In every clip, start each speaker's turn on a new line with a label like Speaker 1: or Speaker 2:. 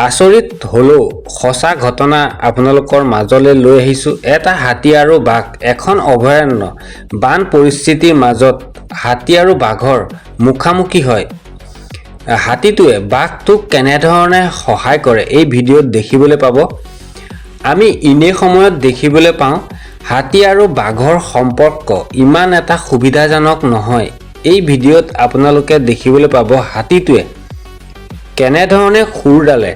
Speaker 1: আচৰিত হ'লেও সঁচা ঘটনা আপোনালোকৰ মাজলৈ লৈ আহিছোঁ। এটা হাতী আৰু বাঘ, এখন অভয়াৰণ্য, বান পৰিস্থিতিৰ মাজত হাতী আৰু বাঘৰ মুখামুখি হয়। হাতীটোৱে বাঘটোক কেনেধৰণে সহায় কৰে, এই ভিডিঅ'ত দেখিবলৈ পাব। আমি এনে সময়ত দেখিবলৈ পাওঁ, হাতী আৰু বাঘৰ সম্পৰ্ক ইমান এটা সুবিধাজনক নহয়। এই ভিডিঅ'ত আপোনালোকে দেখিবলৈ পাব, হাতীটোৱে কেনেধৰণে শুঁৰডালে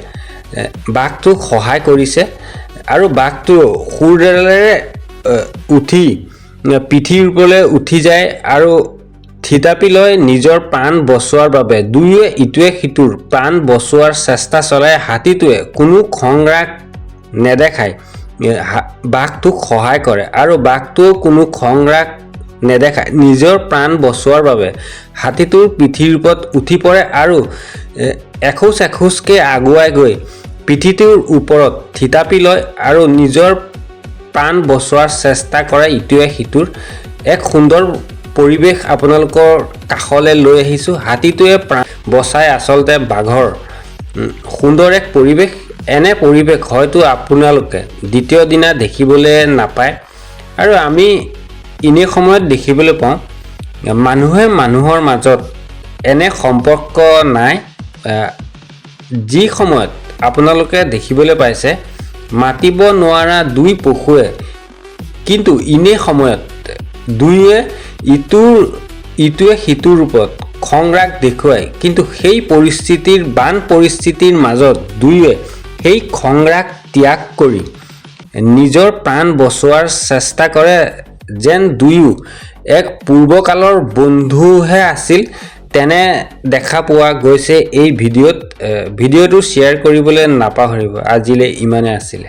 Speaker 1: বাঘটোক সহায় কৰিছে আৰু বাঘটো শুঁৰডালেৰে উঠি পিঠিৰ ওপৰলৈ উঠি যায় আৰু থিতাপি লৈ নিজৰ প্ৰাণ বচোৱাৰ বাবে দুয়োৱে ইটোৱে সিটোৰ প্ৰাণ বচোৱাৰ চেষ্টা চলাই। হাতীটোৱে কোনো খং ৰাগ নেদেখাই বাঘটোক সহায় কৰে আৰু বাঘটোৱেও কোনো খং ৰাগ নেদেখায় নিজৰ প্ৰাণ বচোৱাৰ বাবে হাতীটোৰ পিঠিৰ ওপৰত উঠি পৰে আৰু এখোজ এখোজকৈ আগুৱাই গৈ পিঠিটোৰ ওপৰত থিতাপি লয় আৰু নিজৰ প্ৰাণ বচোৱাৰ চেষ্টা কৰে ইটোৱে সিটোৰ। এক সুন্দৰ পৰিৱেশ আপোনালোকৰ কাষলৈ লৈ আহিছোঁ। হাতীটোৱে প্ৰাণ বচাই আচলতে বাঘৰ। সুন্দৰ এক পৰিৱেশ। এনে পৰিৱেশ হয়তো আপোনালোকে দ্বিতীয় দিনা দেখিবলৈ নাপায়। আৰু আমি এনে সময়ত দেখিবলৈ পাওঁ, মানুহে মানুহৰ মাজত এনে সম্পৰ্ক নাই। যি সময়ত আপোনালোকে দেখিবলৈ পাইছে, মাতিব নোৱাৰা দুই পশুৱে কিন্তু এনে সময়ত দুয়োৱে ইটোৱে সিটোৰ ওপৰত খং ৰাগ দেখুৱায়, কিন্তু সেই পৰিস্থিতিৰ, বান পৰিস্থিতিৰ মাজত দুয়োৱে সেই খং ৰাগ ত্যাগ কৰি নিজৰ প্ৰাণ বচোৱাৰ চেষ্টা কৰে, যেন দুয়ো এক পূৰ্বকালৰ বন্ধুহে আছিল, তেনে দেখা পোৱা গৈছে এই ভিডিঅ'ত। ভিডিঅ'টো শ্বেয়াৰ কৰিবলৈ নাপাহৰিব। আজিলৈ ইমানে আছিলে।